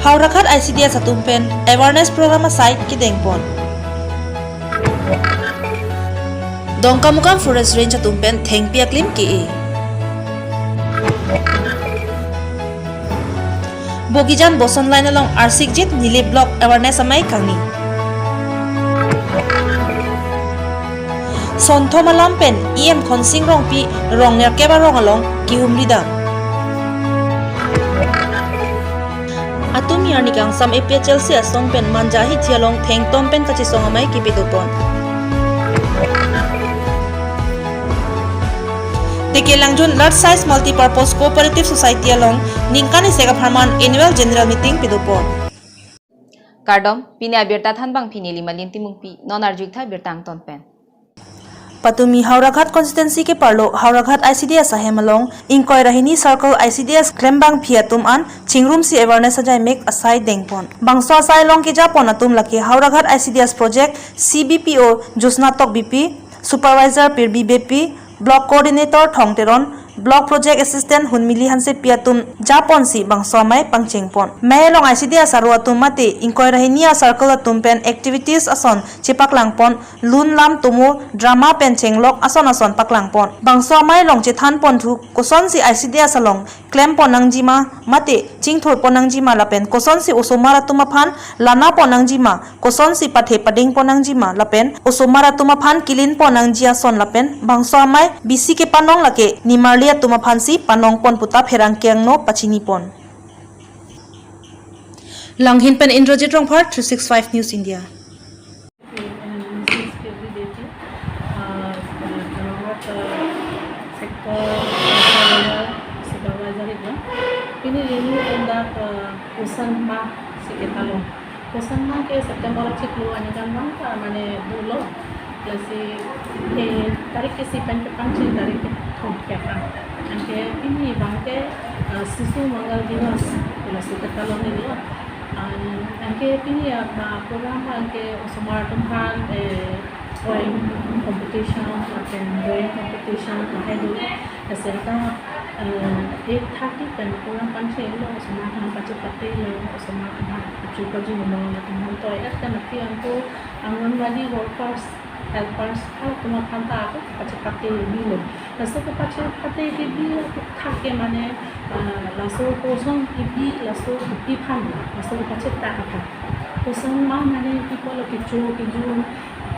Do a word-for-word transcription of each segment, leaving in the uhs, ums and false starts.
Howraghat I C D S atum pen awareness program asai kedengpon. Dongkamukam Forest Range atum pen thengpi aklim ke-e. Bogijan Boson Line along arsikjit neli block awareness amei kangni. Sonthom alam pen E M Khonsing Rongpi rong nerkep arong along kehumri dam. Atum arni kangsam A P H L C asong pen Manja ahithi along thengtom pen kachesong amei kepidopon. Teke Langjun Large Size Multipurpose Cooperative Society along ningkan isi apharman annual general meeting pidopon. Kardom, pini abirta thanbangphi neli Malin Timungpi, non arju-ik tha birta angton pen. Patumi Howraghat constituency keparlo Howraghat I C D S ahem along ingkoi ra hini circle I C D S klembangpi atum an chingrumsi awareness ajaimek asai dengpon. Bangso asai along kejapon atum lake Howraghat I C D S project C B P O Josna Tokbipi, supervisor Pirbi Beypi, block coordinator Thong Teron, block project assistant Hunmili Hansepi atum japonsi bangso amei pangchengpon. Mei along I C D S aro atum mate ingkoi ra hini a circle atum pen activities ason chepaklangpon, lun lam tomo, drama pen chenglok ason ason paklangpon. Bangso amei along chethanpon thu kosonsi I C D S along klempon nangjima mate chingthurpon nangjima lapen kosonsi osomar atum aphan lanapon nangjima, kosonsi pathe padingpon nangjima lapen osomar atum aphan kelinpon nangji ason lapen bangso amei bisi kepanong lake nimarli atum aphansi panongpon puta pherangke angno pachinipon. Langhin pen Indrajit Rongphar, three six five News India. Every day, uh, uh, sector supervisor itu. Pini ini tanda, uh, Posan Maah si ketalong. Posan Maah ke September achiklo arni kan bang ta mane dolo. Lasi, eh, tarik ke isi pen kepangcheng tarik kethom kepang. Anke pini bang ke, eh, Sishu Mangal Diwas, lasi ketalong ini lo. An-, anke pini ya, ba, program anke osomar atum aphan, eh, drawing competition, lapen drawing competition, lahai do. Lasi ta, eh, eight thirty pen program pangcheng lo, osomar atum aphan pachepate lo, osomar atum aphan kecho kajun lo, lapen hantoi et kan api angko Anganwadi workers, helpers, halatum aphan ta ako pachepate bilo. Laso kepachepate kebi athak ke mane, ah, laso poson kebi laso kebi aphan, laso kepachepate aphan. Posan Maah mane kepi pulo kecho kejun,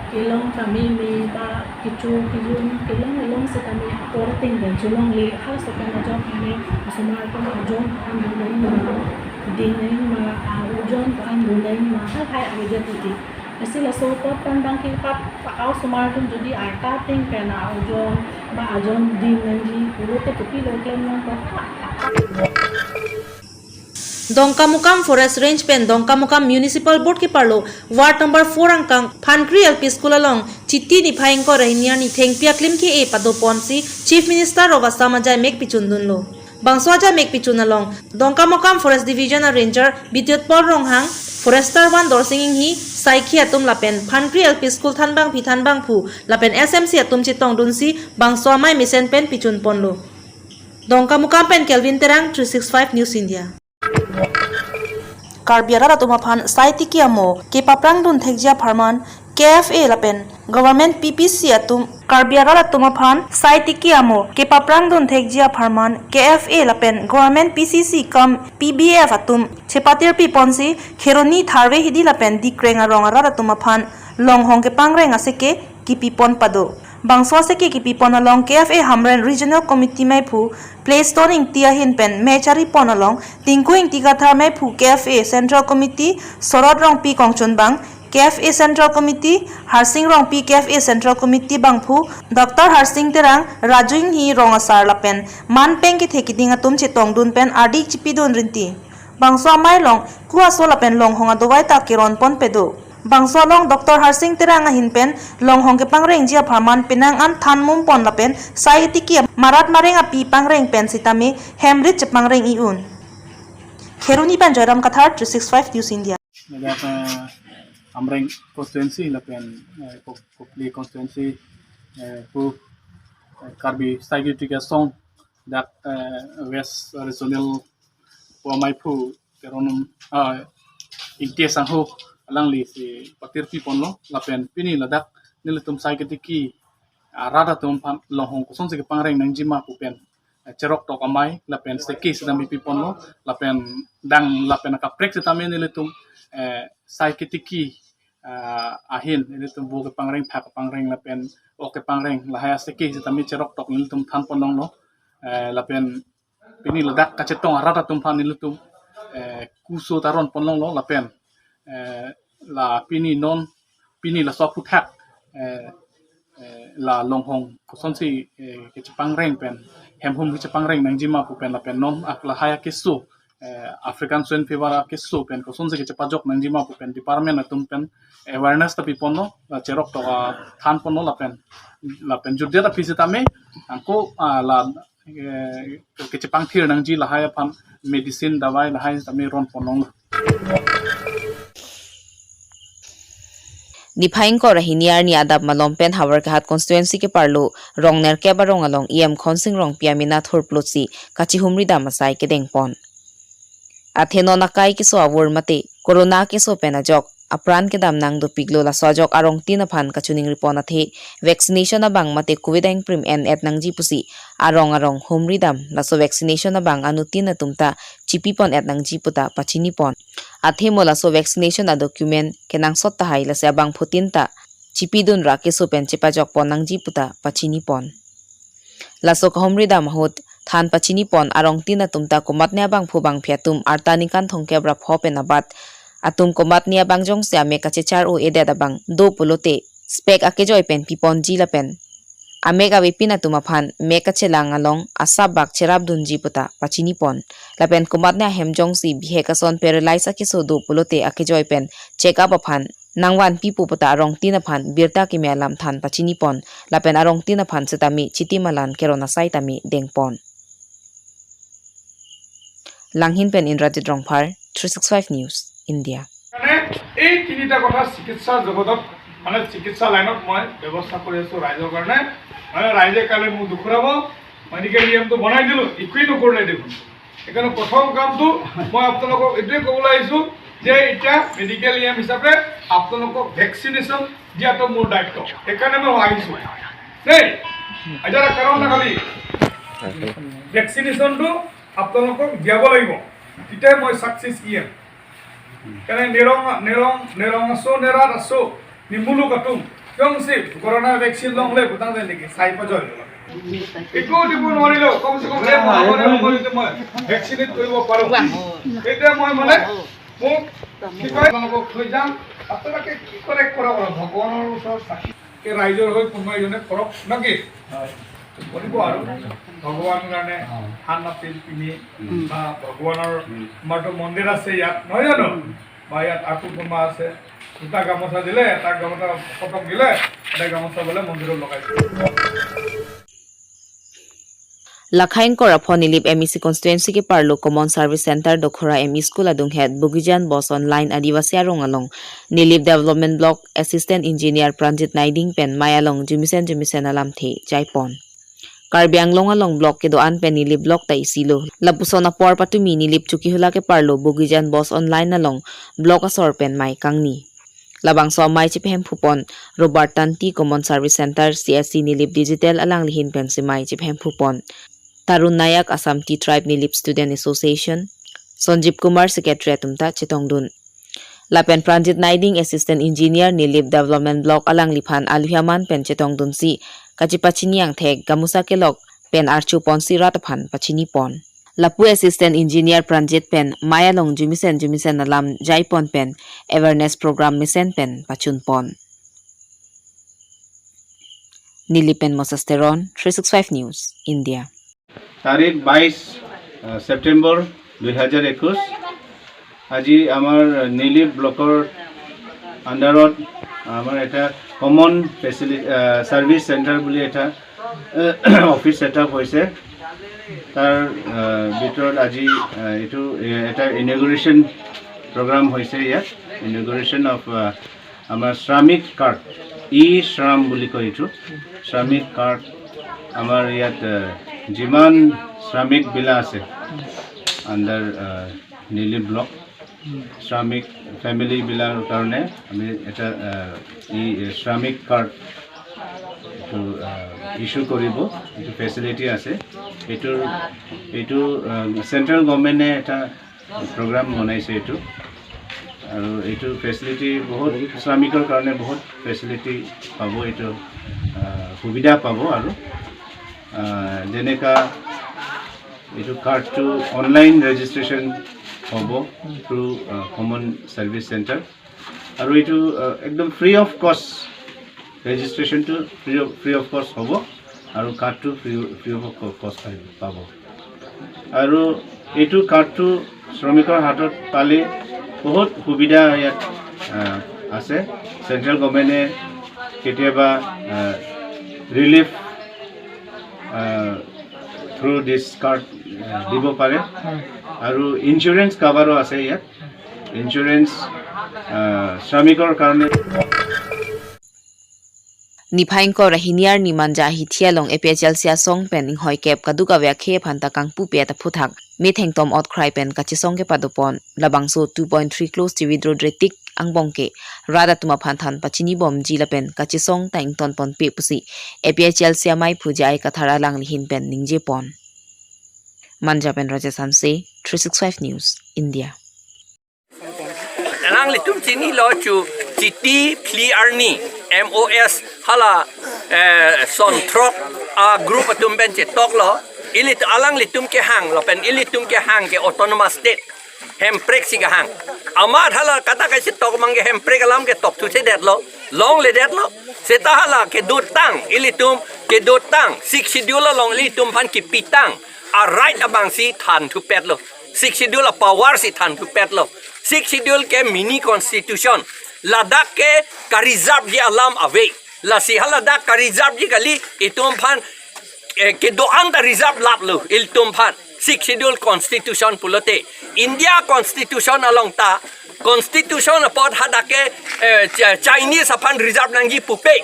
kelong kememe ba kecho kejun, kelong kelong setame apor ateng pen cholongle, halaso pen ajok mane osomar atum ajon aphan dun nangma, ding nangma, a-ojon aphan dun nangma, lahai avedet titi. Lasi laso apot pen bang ke pap, pa osomar atum jodi arta ateng pen a-ojon ba ajon ding nangji pulote kopilo klem nangkok. Dongkamukam Forest Range pen Dongkamukam Municipal Board keparlo Ward number four angkang Phankri L P School along Chiti niphai ingkoi ra hini arni thengpi aklim ke-e padoponsi Chief Minister ro asam ajaimek pichundunlo. Bangso ajaimek pichun along Dongkamukam Forest Division a Ranger Bidyotpal Ronghang, Forester one Dorsing Inghi, saikhi atum lapen Phankri L P School thanbangpi thanbangphu lapen S M C atum chetongdunsi bangso amei mesen pen pichunponlo. Dongkamukam pen Kelvin Terang, three six five News India. Karbi arat atum aphan sai tiki amo kepaprangdun thekji apharman K F A lapen Government P P C atum, Karbi arat atum aphan sai tiki amo kepaprangdun thekji apharman K F A lapen Government P C C cum P B F atum chepatirpiponsi Kheroni, Tharve Hidi lapen Dikreng arong arat atum aphan longhong kepangreng aseke kipipon pado. Bangso aseke kipipon along K F A Hamren Regional Committee meiphu Playstone Ingti ahin pen mei charipon along Tinku Ingti Kathar, meiphu K F A Central Committee Sorot Rongpi kongchunbang, K F A Central Committee Harsing Rongpi, K F A Central Committee bangphu Doctor Harsing Terang, Raju Inghi rong asar lapen manpeng kethe keding atum chetongdun pen ardik chipidun rinti. Bangso amei along ku aso lapen longhong adovai ta keronpon pedo. Bangso along Doctor Harsing Terang ahin pen longhong kepangrengji apharman penang an than mumpon lapen sai tiki marat mareng api pangreng pen sitame hem rit chepangreng i-un. Kheroni pen Joyram Kathar, three six five News India. Ladak, eh, Hamren constituency lapen, eh, Kok-, Kopili constituency, eh, pu, eh, Karbi Sai Tiki Asong dak, eh, West Regional pu ameiphu Ronum, ah, Ingti Sangho alangli si patirpi ponlo, lapen pini ladak nelitum sai ketiki arat atum aphan longhong kosonsi kepangreng nangjima pu pen, eh, cheroktok amei lapen seke sitame pi ponlo, lapen dang lapen akaprek sitame nelitum, eh, sai ketiki, ah, ahin nelitum vo kepangreng, phak kepangreng lapen ok kepangreng lahai aseke sitame cheroktok nelitum than pon longlo, eh, lapen pini ladak kachetong arat atum aphan nelitum, eh, kuso taron pon longlo lapen, eh, la pini non pini laso aphuthak, eh, eh, la longhong kosonsi, eh, kechepangreng pen hemhum kechepangreng nangjima pu pen lapen non ak lahai akeso, eh, African swine fever akeso pen kosonsi kechepajok nangjima pu pen department atum pen awareness ta pi ponlo, la cheroktok, ah, than ponlo lapen lapen jutdet aphi sitame angko, ah, la, eh, kechepangthir nangji lahai aphan medicine dawai lahai sitame ron pon longlo. Niphai ingkoi ra hini arni adap malom pen Howraghat constituency keparlo Rongnerkep arong along E M Khonsing Rongpi amena thurplotsi kachihumri dam asai kedeng pon. Athe non akai keso avur mate corona keso pen ajok apran kedam nang dopiklo, laso ajok arongtin aphan kachiningri pon athe vaccination abang mate covid aingprim en et nangji pusi arong arong humri dam, laso vaccination abang anutin atum ta chipi pon et nangji puta pachini pon. Athe mo laso vaccination adocument kenangsot tahai, lasi abangphutin ta chipi dun ra keso pen chepajok pon nangji puta pachini pon. Laso kahumri dam ahut than pachini pon arongtin atum ta komatne abangphu bangphi atum arta ningkan thomkep ra pho pen abat atum komatne abang jongsi amek kachechar o-edet abang do pulote spec akejoi pen pi ponji lapen amek avepin atum aphan mek kachelang along asap bak cherap dunji puta pachini pon. Lapen komatne ahem jongsi bihek ason paralyze akeso do pulote akejoi pen check up aphan nangvanpipo puta arongtin aphan birta keme alam than pachini pon. Lapen arongtin aphan sitame chiti malan keron asai tame deng pon. Langhin pen Indrajit Rongphar, three six five News, India. মানে এই তিনিটা কথা চিকিৎসা জগতত, মানে চিকিৎসা লাইনত মই ব্যৱস্থা কৰি আছো ৰাইজৰ কাৰণে। মানে ৰাইজে কাইলৈ মোক দুখুৰাব, মেডিকেল ই এমটো বনাই দিলো, একোৱেই নকৰিলে দেখোন। সেইকাৰণে প্ৰথম কামটো মই আপোনালোকক এইটোৱে ক'বলৈ আহিছো যে এতিয়া মেডিকেল ই এম হিচাপে আপোনালোকক ভেকচিনেশ্যন দিয়াটো মোৰ দায়িত্ব। সেইকাৰণে মই আহিছো দেই। এতিয়া এটা কাৰণ নাখালি ভেকচিনেশ্যনটো আপোনালোকক দিয়াব লাগিব, তেতিয়াই মই ছাকচেছ ই এম। Karena nerong nerong nerong aso nerat aso nimulu katum. Jongsi corona vaccine longle putang den lagi sai pajoi. Ikut ibu nori lo, kom se kom dia mau apa dia mau itu mau vaksin itu ibu paru. Itu mau mana? Mau kita mau kejang atau lagi korek korek orang Bhagwan orang usah sakit. Ke raijor hoi kumai jone korok nagi. Bolibo aru Bhagwan karne han apil pini ba Bhagwanor mato mondir ase yat, nohoi jano? Ba yat aku kuma ase, duta gamosa dile, eta gamosa kotok dile, eta gamosa bole mondirot logai. Lakha ingkoi ra pho Nilip M E C constituency keparlo Common Service Center Dokhora M E School adunghet Bogijan Boss Online Adivasi arong along Nilip Development Block Assistant Engineer Pranjit Naiding pen mei along jumisen jumisen alamthe jaipon. Karbi Anglong along block kedo-an pen Nilip block ta isi lo. Lapuson apor patumi Nilip Chokihola keparlo Bogijan Boss Online along block asor pen mei kangni. Labangso amei chephemphupon Robert Tanti, Common Service Center, C S C Nilip Digital alangli ahin pensi mei chephemphupon Tarun Nayak, Assam Tea Tribe Nilip Student Association, Sanjeev Kumar, Secretary atum ta chetongdun. Lapen Pranjit Naiding, Assistant Engineer, Nilip Development Block alangliphan aluhi aman pen chetongdunsi kachepachini angthek gamusa kelok pen archoponsi rat aphan pachinipon. Lapu Assistant Engineer Pranjit pen mei along jumisen jumisen alam jaipon pen awareness program mesen pen pachunpon. Nilip pen Moses Teron, three six five News, India. তাৰিখ বাইছ, আহ, ছেপ্টেম্বৰ দুই হাজাৰ একৈছ। আজি আমাৰ নিলিপ ব্লকৰ আণ্ডাৰত আমাৰ এটা কমন ফেচিলি-, আহ, ছাৰ্ভিচ চেণ্টাৰ বুলি এটা, আহ, অফিচ ছেটআপ হৈছে। তাৰ, আহ, ভিতৰত আজি, আহ, এইটো, এ, এটা ইনগুৰেশ্যন প্ৰগ্ৰাম হৈছে ইয়াত। Inauguration of, আহ, আমাৰ শ্ৰমিক কাৰ্ড, ই শ্ৰম বুলি কয় এইটো। শ্ৰমিক কাৰ্ড আমাৰ ইয়াত, আহ, যিমান শ্ৰমিকবিলাক আছে, আণ্ডাৰ নিলি ব্লক শ্ৰমিক ফেমিলিবিলাকৰ কাৰণে আমি এটা আহ, এই শ্ৰমিক কাৰ্ড এইটো ইছ্যু কৰিব, এইটো ফেচিলিটি আছে। এইটো এইটো চেণ্ট্ৰেল গভৰ্ণমেণ্টে এটা প্ৰগ্ৰাম বনাইছে এইটো। আৰু এইটো ফেচিলিটি বহুত শ্ৰমিকৰ কাৰণে বহুত ফেচিলিটি পাব, এইটো আহ, সুবিধা পাব। আৰু আহ, যেনেকা এইটো কাৰ্ডটো অনলাইন ৰেজিষ্ট্ৰেশ্যন হ'ব থ্ৰু কমন ছাৰ্ভিচ চেণ্টাৰ। আৰু এইটো আহ, একদম ফ্ৰী অফ কষ্ট, ৰেজিষ্ট্ৰেশ্যনটো ফ্ৰী অফ ফ্ৰী অফ কষ্ট হ'ব আৰু কাৰ্ডটো ফ্ৰী ফ্ৰী অফ কষ্ট পাব। আৰু এইটো কাৰ্ডটো শ্ৰমিকৰ হাতত পালে বহুত সুবিধা ইয়াত আহ, আছে। চেণ্ট্ৰেল গভৰ্ণমেণ্টে কেতিয়াবা ৰিলিফ থ্ৰু দিছ কাৰ্ড দিব পাৰে। আৰু ইঞ্চুৰেঞ্চ কাভাৰো আছে ইয়াত। ইঞ্চুৰেঞ্চ শ্ৰমিকৰ কাৰণে। Niphai ingkoi ra hini arni Manja ahithi along A P H L C asong pen inghoi kep kadokave akhei aphan ta kangpupe ta aphuthak methengtom otkrai pen kachesong kepado pon. Labangso two point three crores chevidro dre tik angbong ke rat atum aphan than pachini bomji lapen kachesong ta ington ponpe pusi A P H L C amei phu J I Kathar alangli ahin pen ningje pon. Manja pen Rajesh Hanse, three six five News, India. Alanglitum chinilo chu chiti phli arni M O S hala eh, son throk a group atum pen chetok lo. Ili alanglitum kehang lapen ilitum kehang ke autonomous state hemprek si kehang. Amat hala kata kachetok mang ke hemprek alam ketok thu thedet lo, longledet lo. Seta hala kedotang ilitum kedotang Sixth Schedule along ilitum aphan kipitang a right abang si than thupet lo. Sixth Schedule a power si than thupet lo. Sixth Schedule ke mini constitution. Ladak ke ka-reserve ji alam ave. Lasi haladak ka-reserve ji kali, itum aphan eh, kedo-an ta reserve lap lo ilitum aphan. Sixth Schedule constitution pulote, India constitution along ta, constitution apot hadak ke eh, Chi- Chinese aphan reserve nangji pupe,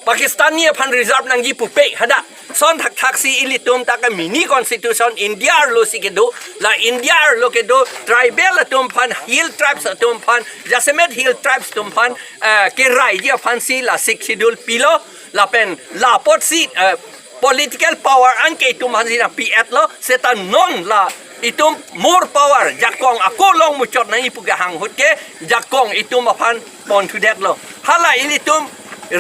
Pakistani aphan reserve nangji pupe hadak. Son thakthak si ilitum ta ke mini constitution India arlo si kedo. La India arlo kedo tribal atum aphan, hill tribes atum aphan, jasemet hill tribes atum aphan eh, kerai ji aphan si la Sixth Schedule pilo. Lapen la apot si eh, political power anke itum aphan si nangpi-et lo. Seta non la itum more power jakong ako long muchot nangji pu kehang ahut ke jakong itum aphan pon thudet lo. Hala ilitum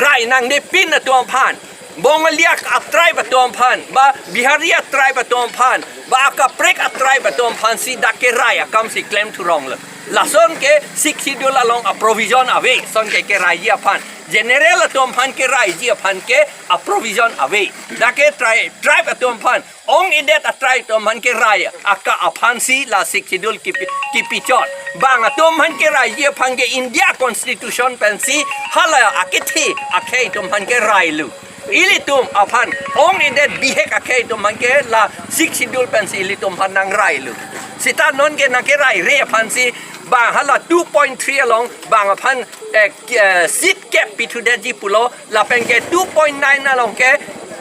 rai nangnepin atum aphan, Bongali a-tribe atum aphan, ba Bihari a-tribe atum aphan, ba akaprek a-tribe atum aphan si dak kerai akam si klem thurong lo. Lason ke Sixth Schedule along a-provision ave, son ke kerai ji aphan. General atum aphan kerai ji aphan ke a-provision ave. Dak ke tri- tribe atum aphan, ong-edet a-tribe atum aphan kerai aka aphan si la Sixth Schedule kipi, kipichot. Bang atum aphan kerai ji aphan ke India constitution pen si hala akethe akhei atum aphan kerai lo. Ilitum aphan ong-edet bihek akhei atum aphan ke la Sixth Schedule pen si ilitum aphan nangrai lo. Seta non ke nangkerai re aphan si bang hala two point three along bang aphan eh, ki- eh, seat kep pi thudetji pulo. Lapen ke two point nine along ke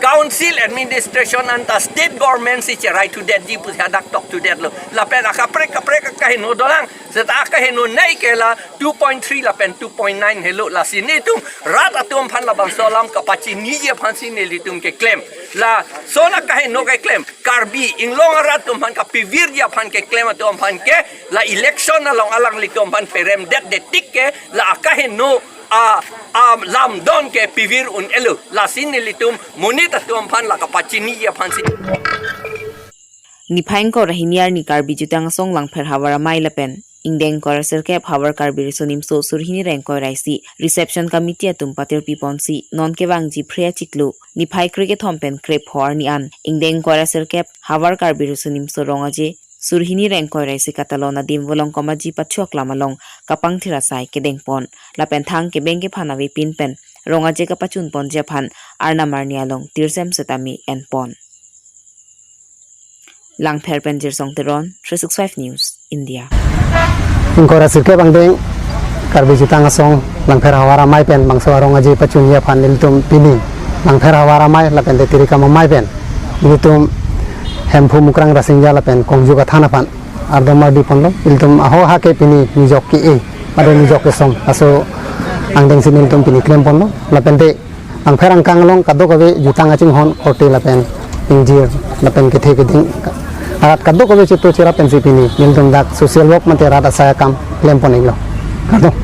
council administration anta state government si cherai thudetji pu hadak tok thudet lo. Lapen akaprek kaprek akaheno dolang. Seta akaheno nei ke la two point three lapen two point nine helo. Lasi netum rat atum aphan labangso alam kapachiniji aphan si nelitum keklem. Lason akaheno keklem, Karbi Anglong arat atum aphan kapivirji aphan keklem atum aphan ke la election along alanglitum aphan peremdet detik ke la akaheno a, a lamdon ke pivir un-elo. Lasi nelitum monit atum aphan la kapachiniji aphan si. Niphai ingkoi ra hini arni Karbi Jutang Asong Langpher Havar Amei lapen ingdeng ingkoi ra sirkep Havar Karbi Riso Nimso suri hini ra ingkoi ra isi reception committee atum patirpi ponsi non kevangji Phre achiklo niphai kre kethom pen kre pho arni an ingdeng ingkoi ra sirkep Havar Karbi Riso Nimso Rong Aje suri hini ra ingkoi ra isi katalon adim Volongkom Aji Pacho Aklam along kapangthir asai kedeng pon lapen thang kebeng kephan avepin pen Rong Aje kapachun ponji aphan arnam arni along tirsem setame en pon. Langpher pen Jirsong Teron, three six five News, India. Ingkoi ra sirkep angdeng Karbi Jutang Asong Langpher Havar Amei pen bangso arong aje pachunji aphan nelitum pini Langpher Havar Amei lapen te Tirikam Amei pen nelitum Hemphu Mukrang Rasinja lapen Kongju Kathan aphan Ardom ardi ponlo, ilitum aho ha ke pini nijok ke-e, ado nijok kesong, laso angdeng si nelitum pini klem ponlo, lapente angpher angkang along kadokave jutang kachinghon korte lapen ingjir, lapen kethe keding arat kadokave chitu chirap pensi pini nelitum dak social work mate rat asai akam klem pon-iklo. Kardom.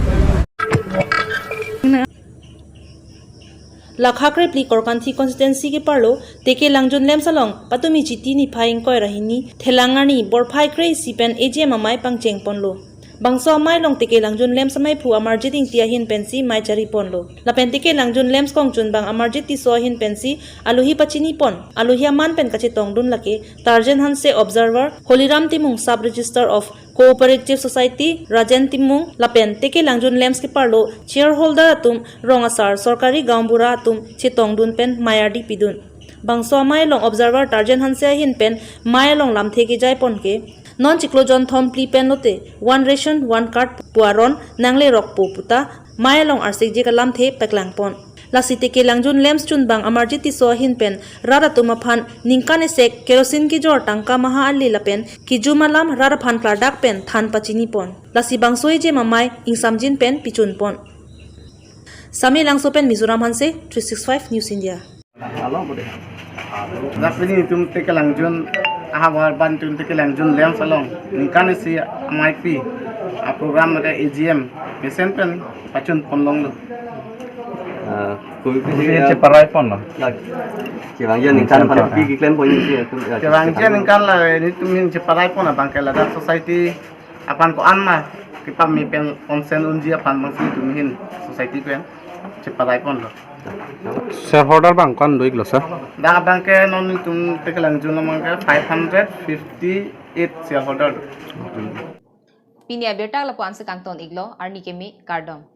Lakha krephli Korkanthi constituency keparlo Teke Langjun LAMPS along patumi Chiti niphai ingkoi ra hini Thelang arni borphai kre-isi pen A G M amei pangcheng ponlo. Bangso amei along Teke Langjun LAMPS ameiphu Amarjit Ingti ahin pensi mei chari ponlo. Lapen Teke Langjun LAMPS kongchunbang Amarjit Tisso ahin pensi alohi pachini pon. Alohi aman pen kachetongdun lake Tarjan Hanse, observer, Holiram Timung, sub register of Cooperative Society, Rajen Timung, lapen Teke Langjun LAMPS keparlo shareholder atum, rong asar, sorkari gaonbura atum chetongdun pen mei ardi pidun. Bangso amei along observer Tarjan Hanse ahin pen mei along lamthe kejai pon ke, non chiklo jon thom phli pen lote one ration one card pu aron nanglerokpo puta mei along arsikjik alamthe paklang pon. Lasi Teke Langjun LAMPS chunbang Amarjit Tisso ahin pen rat atum aphan ningkan esek kerosene kejor tangka maha ali lapen kejum alam rat aphan klardak pen than pachini pon. Lasi bangso A G M amei ingsamjin pen pichun pon. Samelangso pen Mizoram Hanse, three six five News India. Dak pini itum Teke Langjun, ahavar ban itum Teke Langjun LAMPS along ningkan isi ameipi aprogram mate A G M mesen pen pachun ponlonglo. Ah, kopi Kopi cheparai ponlo. Lak. Chevangji aningkan aphan pi keklem pon isi atum. Chevangji aningkan la nelitum ahin cheparai pon abang ke ladak society aphan ko-an ma kepame pen consent unji aphan abangsi nelitum ahin society pen cheparai ponlo. Shareholder abang ko-an do-iklo, sir? Dak abang ke non nelitum Teke Langjun abang ke five hundred fifty-eight shareholder. Pini abirta lapu-an si kangton-iklo, arni keme, kardom.